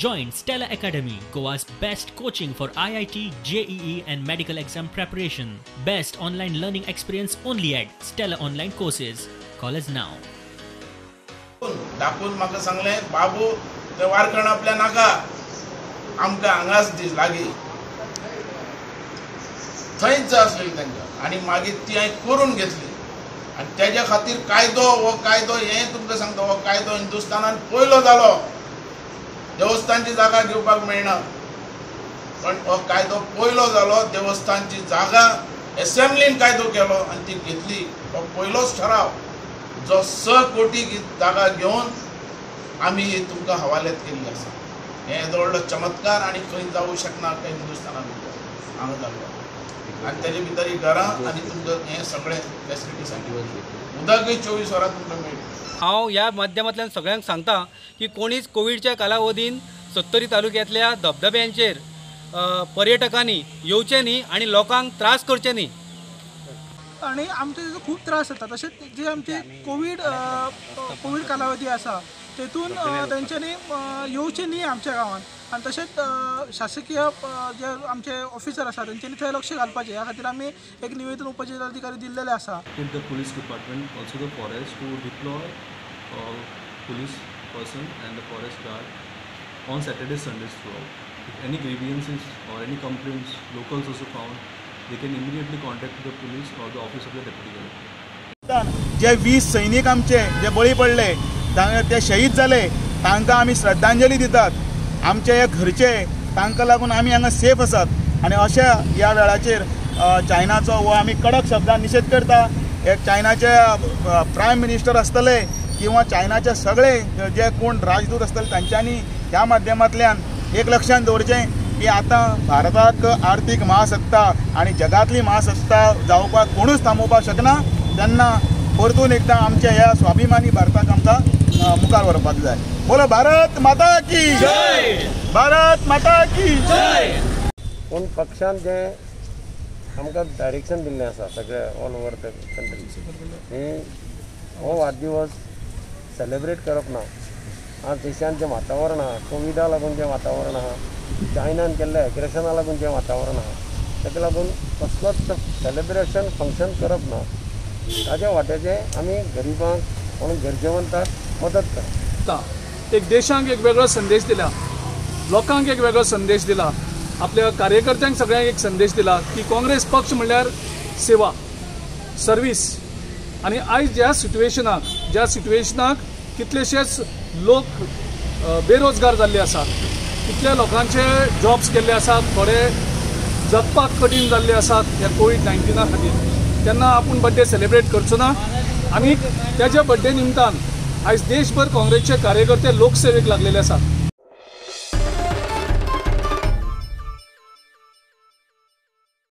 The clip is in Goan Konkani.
Join Stella Academy, Goa's best coaching for IIT, JEE and medical exam preparation. Best online learning experience only at Stella Online Courses. Call us now. दाखोवन म्हाका सांगलें, बाबू ते वारकण आपल्या नाका, आमकां हांगाच दी लागीं, थंयच जाय आसलेली तांकां. आनी मागीर ती हांवें करून घेतली. आनी तेज्या खातीर कायदो, हो कायदो हें तुमकां सांगता, हो कायदो हिंदुस्थानान पयलो जालो. देवस्थानची जागा घेवपाक मेळना, पण हो कायदो पयलो जालो. देवस्थानची जागा एसेंब्लीन कायदो केलो आनी ती घेतली. हो पयलोच ठराव जो 6 कोटी जागा घेवन आमी तुमकां हवाल्यात केल्ली आसा. हें येदो व्हडलो चमत्कार आनी खंय जावूं शकना काय हिंदुस्थानान हांगा जाल्लो. आनी तेजे भितर ही घरां आनी तुमकां हें सगळें फेसिलिटीज आनी उदकय 24 वरां तुमकां मेळटा. हांव ह्या माध्यमांतल्यान सगळ्यांक सांगता की कोणीच कोविडच्या कालावधीन सत्तरी तालुक्यांतल्या धबधब्यांचेर पर्यटकांनी येवचें न्ही आनी लोकांक त्रास करचे न्ही. आनी आमकां तेजो खूब त्रास जाता. तशेंच जे आमचे कोवीड कालावधी आसा तेतून तेंच्यांनी येवचें न्ही आमच्या गांवांत. आनी तशेंच शासकीय जे आमचे ऑफिसर आसा तेंच्यांनी थंय लक्ष घालपाचें. ह्या खातीर आमी एक निवेदन उपजिल्लाधिकारी दिल्लेलें आसा. The police department, also the forest, to deploy police person and the forest guard on Saturdays, Sundays throughout. If any grievances or any complaints locals also found, they can immediately contact the police or the office of the deputy collector. जे 20 सैनिक आमचे जे बळी पडले, ते शहीद जाले, तांकां आमी श्रद्धांजली दितात. आमचे हे घरचे तांकां लागून आमी हांगा सेफ आसात. आनी अशा ह्या वेळाचेर चायनाचो हो आमी कडक शब्दान निशेध करता. एक चायनाचे प्रायम मिनिस्टर आसतले किंवा चायनाचे सगळे जे कोण राजदूत आसतले तांच्यांनी ह्या माध्यमांतल्यान एक लक्षांत दवरचें की आतां भारताक आर्थीक महासत्ता आनी जगांतली महासत्ता जावपाक कोणूच थांबोवपाक शकना. तेन्ना परतून एकदां आमच्या ह्या स्वाभिमानी भारताक आमकां मुखार व्हरपाक जाय. बोलो भारत माता की जय, भारत माता की जय. पूण पक्षान जें आमकां डायरेक्शन दिल्लें आसा सगळे ऑल ओवर the country की हो वाडदिवस सेलेब्रेट करप ना. आज देशांत जें वातावरण आहा, कोविडा लागून जें वातावरण आहा, चायनान केल्ल्या एग्रेशना लागून जें वातावरण आहा, ताका लागून कसलोच सेलेब्रेशन फंक्शन करप ना. ताज्या वाट्याचें आमी गरिबांक म्हणून गरजेवंताक मदत करप. एक देशांक एक वेगळो संदेश दिला, लोकांक एक वेगळो संदेश दिला, आपल्या कार्यकर्त्यांक सगळ्यांक एक संदेश दिला की काँग्रेस पक्ष म्हणल्यार सेवा, सर्वीस. आनी आयज ज्या सिट्युएशनाक कितलेशेच लोक बेरोजगार जाल्ले आसात, कितल्या लोकांचे जॉब्स गेल्ले आसात, थोडे जगपाक कठीण जाल्ले आसात ह्या कोवीड-19 खातीर, तेन्ना आपूण बड्डे सेलिब्रेट करचो ना. आनी त्याच्या बड्डे निमतान आयज देशभर काँग्रेसचे कार्यकर्ते लोकसेवेक लागलेले आसात.